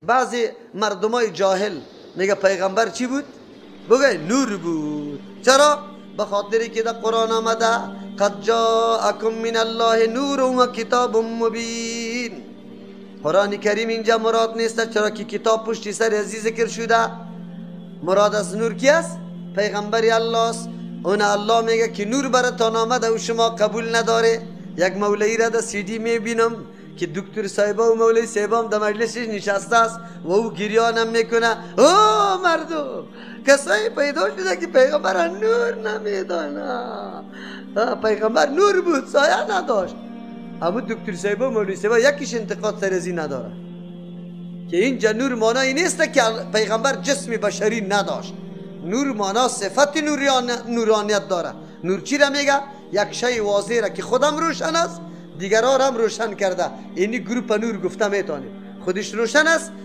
بعضی مردمای جاهل میگه پیغمبر چی بود؟ بگه نور بود. چرا؟ به خاطری که در قرآن آمده قد جاءکم من الله نور و کتاب مبین. قرآن کریم اینجا مراد نیست، چرا که کتاب پشت سر ازی ذکر شده. مراد از نور کی است؟ پیغمبر الله است. اون الله میگه که نور براتان آمده و شما قبول نداره. یک مولوی را در سی دی میبینم که دکتر صاحبا و مولوی صاحبا هم در مجلسش نشسته است و او گریانم میکنه. او مردم کسایی پیدا شده که پیغمبر نور نمیدانه. پیغمبر نور بود، سایه نداشت. اما دکتر صاحبا و مولوی صاحبا یکیش انتقاد سر ازی نداره که اینجا نور معنای نیست که پیغمبر جسم بشری نداشت. نور معنا صفت نورانیت داره. نور چی را میگه؟ یک شی واضح را که خودم روشن است، دیگران هم روشن کرده. اینی گروپ نور گفته میتونیم. خودش روشن است.